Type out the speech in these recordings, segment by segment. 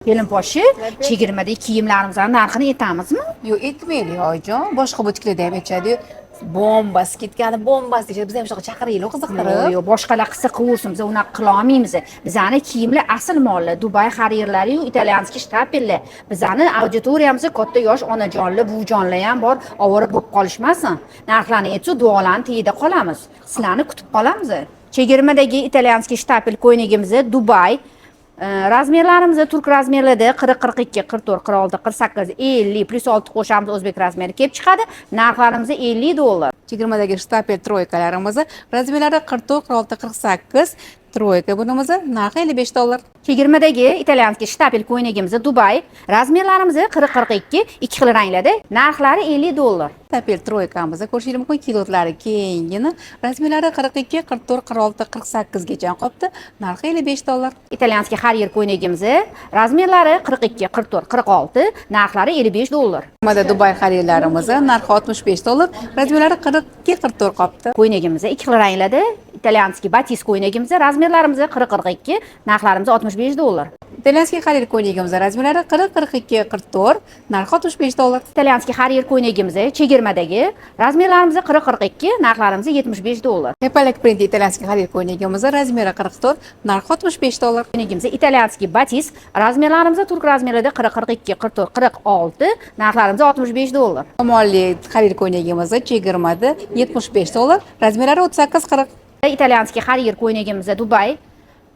Kelinposhsha, chegirmadagi kiyimlarimizni narxini aytamizmi? Yo'q, aytmaylik, oyijon. Boshqa butiklarda ham aytishadi. Bombasi ketgani, bombasi deyishadi. Biz ham shunaqa chaqiraylik, qiziqtirib. Yo'q, boshqalar qilsa qilaversin, biz unaqa qila olmaymiz. Bizani kiyimlar asl mollar, Dubay xarirlari-yu, итальянский штапель lar. Bizani auditoriyamizda katta yosh onajonlar, buvijonlar ham bor, ovora bo'lib qolishmasin. Narxlarni aytsa, duolarni tagida qolamiz. Sizlarni kutib qolamiz. Chegirmadagi итальянский штапель ko'ylagimiz Dubay. Размер larimiz turk размер larda 40, 42, 44, 46, 48, 50 плюс 6 qo'shamiz, o'zbek размер i kelib chiqadi. Narxlarimiz 50 dollar. Chegirmadagi штапель тройка larimiz размер lari 44, 46, 48, тройка bunimiz narxi 55 dollar. Chegirmadagi итальянский штапель ko'ylagimiz Dubay. Размер larimiz 40, 42, ikki xil ranglarda. Narxlari 50 dollar. Штапель тройка mizni ko'rishingiz mumkin, kilotlari kengini, размер lari 42, 44, 46, 48 gacha qolibdi, narxi 55 dollar. Итальянский harir ko'ylagimiz размер lari 42, 44, 46, narxlari 55 dollar. Mana Dubay xaridlarimiz narxi 65 dollar, размер lari 42, 44 qolibdi. Ko'ylagimiz ikki xil ranglarda. Итальянский батист ko'ylagimiz размер larimiz 40, 42, narxlarimiz 65 dollar. Итальянский harir ko'ylagimiz размер lari 40, 42, 44, narxi 65 dollar. Итальянский harir ko'ylagimiz chegirmadagi размер larimiz 40, 42, narxlarimiz 75 dollar. Hepalak print итальянский harir ko'ylagimiz размер i 44, narxi 65 dollar. Ko'ylagimiz итальянский батист, размер larimiz turk размер ida 40, 42, 44, 46, narxlarimiz 65 dollar. Ro'molli harir ko'ylagimiz chegirmada 75 dollar, размер lari 38, 40. Итальянский harir ko'ylagimiz Dubay,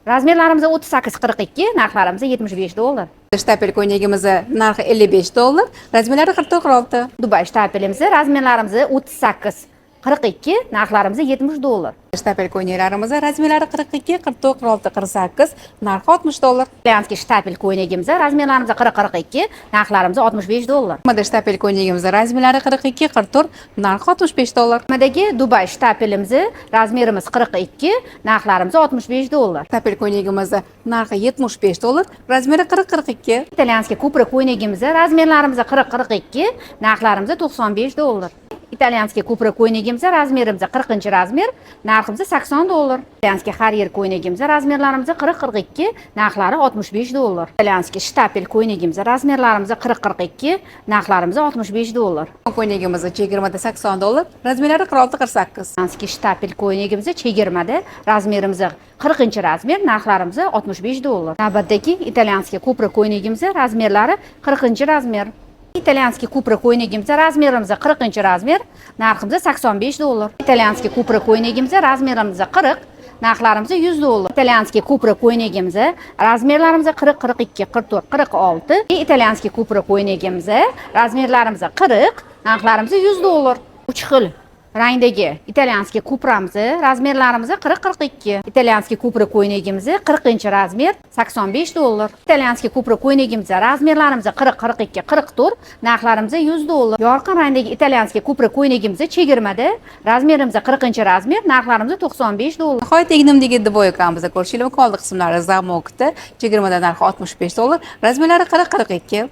размер larimiz 38, 42, narxlarimiz 75 dollar. Штапель ko'ylagimiz narxi 55 dollar, размер lari 44, 46. Dubay штапель imiz размер larimiz 38, 42, narxlarimiz 70 dollar. Штапель ko'ylaklarimiz размер lari 42, 44, 46, 48, narxi 60 dollar. Итальянский штапель ko'ylagimiz размер larimiz 40, 42, narxlarimiz 65 dollar. Mana штапель ko'ylagimiz размер lari 42, 44, narxi 65 dollar. Madagi Dubay штапель imiz размер imiz 42, narxlarimiz 65 dollar. Штапель ko'ylagimiz narxi 75 dollar, размер i 40, 42. Итальянский купра ko'ylagimiz размер larimiz 40, 42, narxlarimiz 95 dollar. Итальянский купра ko'ylagimiz размер imiz 40 размер, narximiz 80 dollar. Итальянский harir ko'ylagimiz размер larimiz 40, 42, narxlari 65 dollar. Итальянский штапель ko'ylagimiz размер larimiz 40, 42, narxlarimiz 65 dollar. Ko'ylagimiz chegirmada 80 dollar, размер lari 46, 48. Итальянский штапель ko'ylagimiz chegirmada, размер imiz 40 размер, narxlarimiz 65 dollar. Navbatdagi итальянский купра ko'ylagimiz размер lari 40 размер. Итальянский купра ko'ylagimiz размер imiz 40 размер, narximiz 85 dollar. Итальянский купра ko'ylagimiz размер imiz 40, narxlarimiz 100 dollar. Итальянский купра ko'ylagimiz размер larimiz 40, 42, 44, 46. Итальянский купра ko'ylagimiz размер larimiz 40, narxlarimiz 100 dollar. 3 xil rangdagi итальянский купра miz размер larimiz 40, 42. Итальянский купра ko'ylagimiz 40 размер, 85 dollar. Итальянский купра ko'ylagimiz размер larimiz 40, 42, 44, narxlarimiz 100 dollar. Yorqin rangdagi итальянский купра ko'ylagimiz chegirmada, размер imiz 40 размер, narxlarimiz 95 dollar. Nihoyat egnimdagi двойка mizni ko'rishingiz mumkin. Oldi qismlari замок da, chegirmada narxi 65 dollar, размер lari 40, 42.